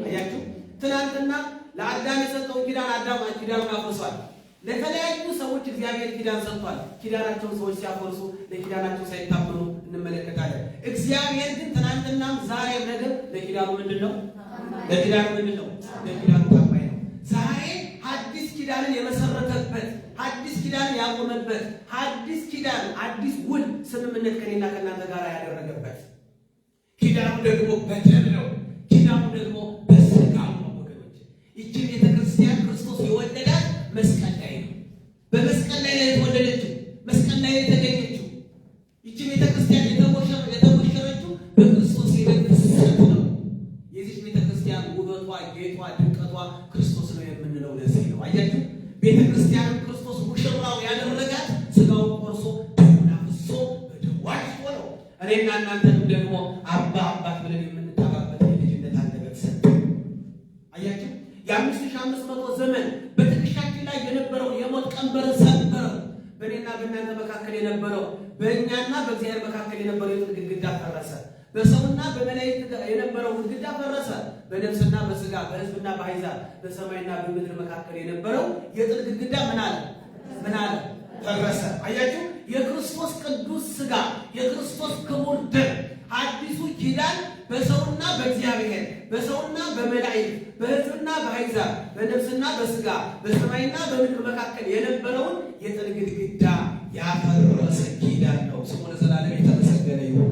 አያችሁ፣ ትናንትና ለአዳም የሰጠውን ኪዳን አዳም ኪዳኑን አፍርሷል። ለተለያዩ ሰዎች እግዚአብሔር ኪዳን ሰጥቷል። ኪዳናቸውን ሰዎች ሲያፈርሱ፣ ለኪዳናቸው ሳይታመኑ እንመለከታለን። እግዚአብሔር ግን ትናንትናም ዛሬም ነገር ለኪዳኑ ምንድን ነው? ለኪዳኑ ምንድን ነው? ለኪዳኑ ታማኝ ነው። ዛሬ አዲስ ኪዳንን የመሰረተበት፣ አዲስ ኪዳንን ያቆመበት፣ አዲስ ኪዳን፣ አዲስ ውል ስምምነት ከኔና ከእናንተ ጋር ያደረገበት፣ ኪዳኑ ደግሞ በደም ነው። ኪዳኑ ደግሞ በስጋው ነው ወገኖች። ይቺ ቤተክርስቲያን ክርስቶስ የወለዳት መስቀል ላይ ነው። በመስቀል ላይ ነው የተወለደችው። መስቀል ላይ የተገኘችው። ይቺ ቤተክርስቲያን የተሞሸረችው በክርስቶስ የደም ፍሰት ነው። የዚች ቤተክርስቲያን ውበቷ፣ ጌጧ፣ ድምቀቷ ክርስቶስ ነው የምንለው ለዚህ ነው። አያችሁ፣ ቤተክርስቲያን ክርስቶስ ሙሽራው ያደረጋት ስጋውን ቆርሶ ደሙን አፍሶ በደሙ ዋጅቶ ነው። እኔና እናንተንም ደግሞ አባ አባት ብለን የምንጠራበት የልጅነት አንደበት ሰጠ። አያችሁ፣ የ5500 ዘመን በትከሻችን ላይ የነበረውን የሞት ቀንበር ሰበረው። በእኔና በእናንተ መካከል የነበረው፣ በእኛና በእግዚአብሔር መካከል የነበረው የጥል ግድግዳ ፈረሰ። በሰውና በመላእክት የነበረው ግድግዳ ፈረሰ። በነፍስና በስጋ፣ በሕዝብና በአሕዛብ፣ በሰማይና በምድር መካከል የነበረው የጥል ግድግዳ ምን አለ? ምን አለ? ፈረሰ። አያችሁ፣ የክርስቶስ ቅዱስ ስጋ፣ የክርስቶስ ክቡር ደም፣ አዲሱ ኪዳን በሰውና በእግዚአብሔር፣ በሰውና በመላእክት፣ በሕዝብና በአሕዛብ፣ በነፍስና በስጋ፣ በሰማይና በምድር መካከል የነበረውን የጥል ግድግዳ ያፈረሰ ኪዳን ነው። ስሙ ለዘላለም የተመሰገነ ይሁን።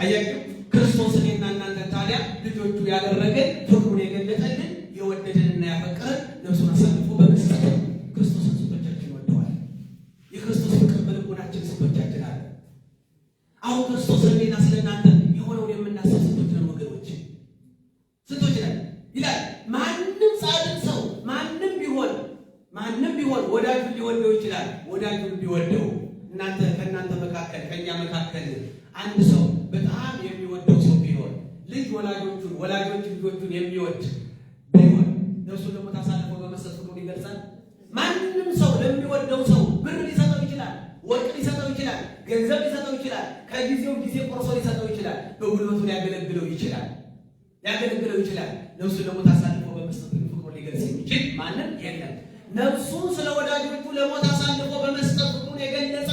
አያችሁ፣ ክርስቶስ እኔና እናንተ ታዲያ ልጆቹ ያደረገን፣ ፍቅሩን የገለጠልን፣ የወደደንና ያፈቀረን ነፍሱን አሳልፎ በመስጠት ነው። ክርስቶስን ስንቶቻችን ወደዋል? የክርስቶስ ፍቅር በልቦናችን ስንቶቻችን አለ? አሁን ክርስቶስ ስለኔና ስለእናንተ የሆነውን የምናስብ ስንቶች ነን ወገኖች? ስንቶች ነን ይላል። ማንም ጻድቅ ሰው ማንም ቢሆን ወዳጁን ሊወደው ይችላል። ወዳጁን ቢወደው፣ እናንተ ከእናንተ መካከል፣ ከእኛ መካከል አንድ ሰው በጣም የሚወደው ሰው ቢኖር፣ ልጅ ወላጆቹን፣ ወላጆች ልጆቹን የሚወድ ቢሆን ነፍሱን ደግሞ አሳልፎ በመስጠት ፍቅሩን ይገልጻል። ማንም ሰው ለሚወደው ሰው ብር ሊሰጠው ይችላል፣ ወርቅ ሊሰጠው ይችላል፣ ገንዘብ ሊሰጠው ይችላል፣ ከጊዜው ጊዜ ቆርሶ ሊሰጠው ይችላል፣ በጉልበቱ ሊያገለግለው ይችላል። ነፍሱን ደግሞ አሳልፎ በመስጠት ግን ፍቅሩን ሊገልጽ የሚችል ማንም የለም። ነፍሱን ስለ ወዳጆቹ ለሞት አሳልፎ በመስጠት ፍቅሩን የገለጸ፣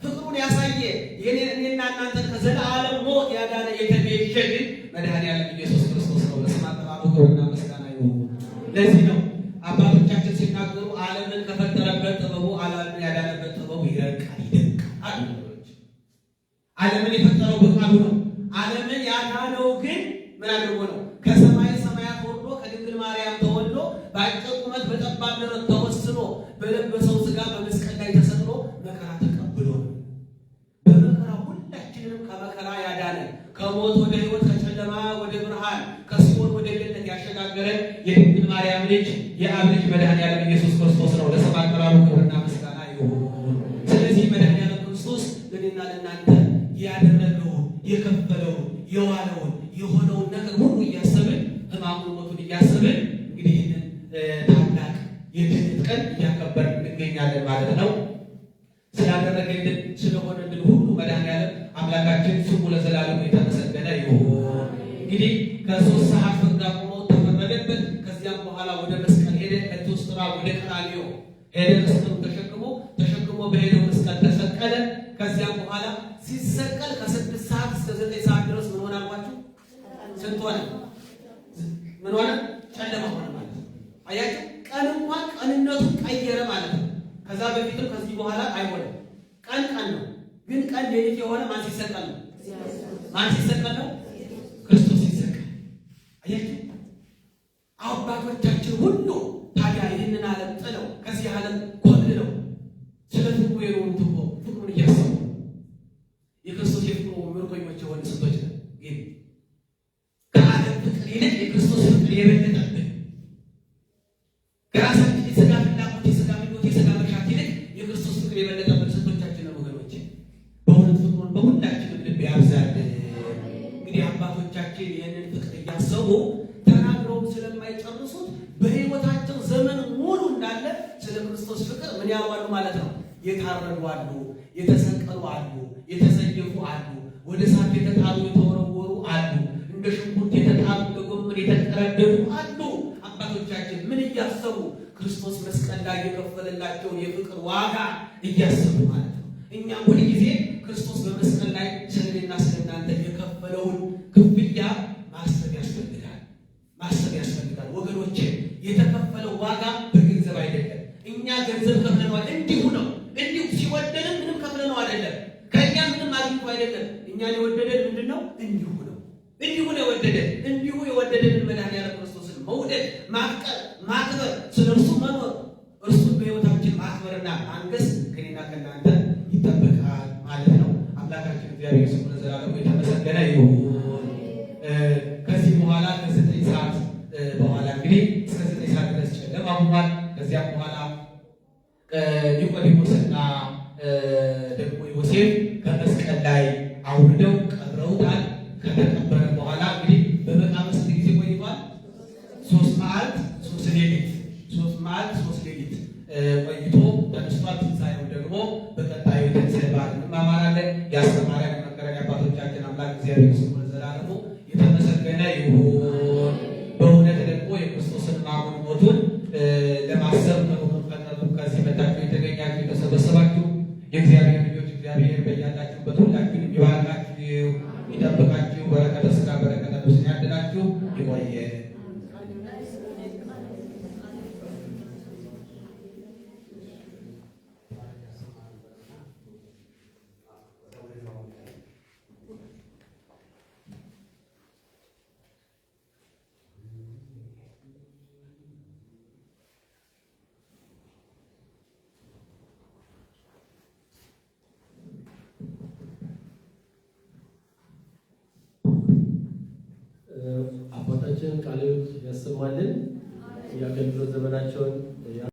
ፍቅሩን ፍቅሩን ያሳየ እኔና እናንተን ከዘላለም ሞት ያዳነ የተቤዠ ግን መድኃኔዓለም ኢየሱስ ክርስቶስ ነው። ለስም አጠራሩ ክብርና ምስጋና ይሁን። ለዚህ ነው አባቶቻችን ሲናገሩ ዓለምን ከፈጠረበት ጥበቡ ዓለምን ያዳነበት ጥበቡ ይረቃል ይደንቃል። ዓለምን የፈጠረው በቃሉ ነው። ዓለምን ያዳነው ግን ምን አድርጎ ነው? ከሰማይ ሰማያት ወርዶ ከድንግል ማርያም ተወልዶ በአጭር ቁመት በጠባብ ደረት ተወስኖ በለበሰው ሥጋ በመስቀል ላይ ተሰቅሎ መከራ ተቀብሎ ነው። በመከራ ሁላችንንም ከመከራ ያዳነን ከሞት ወደ ሕይወት ከጨለማ ወደ ብርሃን ከሲኦል ወደ ገነት ያሸጋገረን የድንግል ማርያም ልጅ የአብ ልጅ መድኃኔዓለም ኢየሱስ ክርስቶስ ነው። ለስም አጠራሩ ክብርና ምስጋና ይሁን። ስለዚህ መድኃኔዓለም ክርስቶስ ለእኔና ለእናንተ ያደረገውን የከፈለውን የዋለውን የሆነውን ነገር ሁሉ እያሰብን ሕማሙን ሞቱን እያሰብን እንግዲህ ይህንን ታላቅ የድኅነት ቀን እያከበርን እንገኛለን ማለት ነው። ስላደረገልን ስለሆነልን ሁሉ መድኃኔዓለም አምላካችን ስሙ ለዘላለሙ የተመሰገነ ይሁን። እንግዲህ ከ3 ሰዓት ፍርድ አቁሞ ተፈረደበት። ከዚያም በኋላ ወደ መስቀል ሄደ። ከቴዎስጥራ ወደ ቀራንዮ ሄደ። መስቀሉን ተሸክሞ በሄደው መስቀል ተሰቀለ። ከዚያም በኋላ ሲሰቀል ከ6 ሰዓት እስከ 9 ሰዓት ድረስ ምን ሆነ አልኳችሁ? ስንት ሆነ? ምን ሆነ? ጨለማ ሆነ ማለት ነው። አያችሁ፣ ቀን እንኳን ቀንነቱን ቀየረ ማለት ነው። ከዛ በፊትም ከዚህ በኋላ አይሆንም። ቀን ቀን ነው፣ ግን ቀን ሌሊት የሆነ ማን ሲሰቀል ነው? ማን ሲሰቀል ነው? ክርስቶስ ሲሰቀል። አያችሁ፣ አባቶቻችን ሁሉ ታዲያ ይህንን ዓለም ጥለው ከዚህ ዓለም ኮብልለው ስለ ፍቅሩ የኖሩት እኮ ፍቅሩን እያሰቡ የክርስቶስ የፍቅሩ ምርኮኞች የሆነ ስንቶች ነን? ግን ከዓለም ፍቅር ይልቅ የክርስቶስ ፍቅር የበለጠብን ከራሳችን የሥጋ ፍላጎት፣ የሥጋ ምኞት፣ የሥጋ መሻት ይልቅ የክርስቶስ ፍቅር የበለጠብን ስንቶቻችን ነው ወገኖች? በእውነት ፍቅሩን በሁላችንም ልብ ያብዛልን። እንግዲህ አባቶቻችን ይህንን ፍቅር እያሰቡ ተናግረውም ስለማይጨርሱት በሕይወታቸው ዘመን ሙሉ እንዳለ ስለ ክርስቶስ ፍቅር ምን ያዋሉ ማለት ነው? የታረዱ አሉ፣ የተሰቀሉ አሉ፣ የተሰየፉ አሉ፣ ወደ እሳት የተጣሉ የተወረወሩ አሉ፣ እንደ ሽንኩርት የተጣሉ እንደ ጎመን የተቀረደዱ አሉ። አባቶቻችን ምን እያሰቡ? ክርስቶስ መስቀል ላይ የከፈለላቸውን የፍቅር ዋጋ እያሰቡ ማለት ነው። እኛም ሁልጊዜ ክርስቶስ በመስቀል ላይ ስለኔና ስለእናንተ የከፈለውን ክፍያ ማሰብ ያስፈልጋል፣ ማሰብ ያስፈልጋል ወገኖቼ። የተከፈለው ዋጋ በገንዘብ አይደለም። እኛ ገንዘብ ከፍለነዋል፣ እንዲሁ ነው። እንዲሁ ሲወደንም ምንም ከፍለነው አይደለም። ከእኛ ምንም አግኝቶ አይደለም። እኛን የወደደን ምንድን ነው? እንዲሁ ነው። እንዲሁ ነው የወደደን። እንዲሁ የወደደንን መድኃኔዓለም ክርስቶስን መውደድ፣ ማፍቀር፣ ማክበር፣ ስለ እርሱ መኖር፣ እርሱን በሕይወታችን ማክበርና ማንገስ ከኔና ከእናንተ ይጠበቃል ማለት ነው። አምላካችን እግዚአብሔር ስሙ ለዘላለሙ የተመሰገነ ይሁን። ከዚህ በኋላ ከ9 ሰዓት በኋላ እንግዲህ እስከ 9 ሰዓት ድረስ ጨለማ ሆኗል። ከዚያም በኋላ ኒቆዲሞስና ደግሞ ዮሴፍ ከመስቀል ላይ አውርደው ቀብረውታል። ከተቀበረ በኋላ እንግዲህ በመቃብር ስንት ጊዜ ቆይቷል? 3 መዓልት 3 ሌሊት፣ 3 መዓልት 3 ሌሊት ቆይቶ ተነስቷል። ትንሣኤው ደግሞ በቀጣዩ የትንሣኤ በዓል እንማማራለን። ያስተማረን የመከረን የአባቶቻችን አምላክ እግዚአብሔር ስሙ ለዘላለሙ የተመሰገነ ይሁን። በእውነት ደግሞ የክርስቶስን ሕማሙን ሞቱን ለማሰብ ከሩቅም ከቅርብም ከዚህ መታችሁ የተገኛችሁ የተሰበሰባችሁ የእግዚአብሔር ልጆች እግዚአብሔር በያላችሁበት ሁላችሁንም ይባርካችሁ፣ ይጠብቃችሁ፣ በረከተ ሥጋ በረከተ ነፍስን ያድላችሁ። ይቆየ። አባታችን ቃለ ሕይወት ያሰማልን፣ የአገልግሎት ዘመናቸውን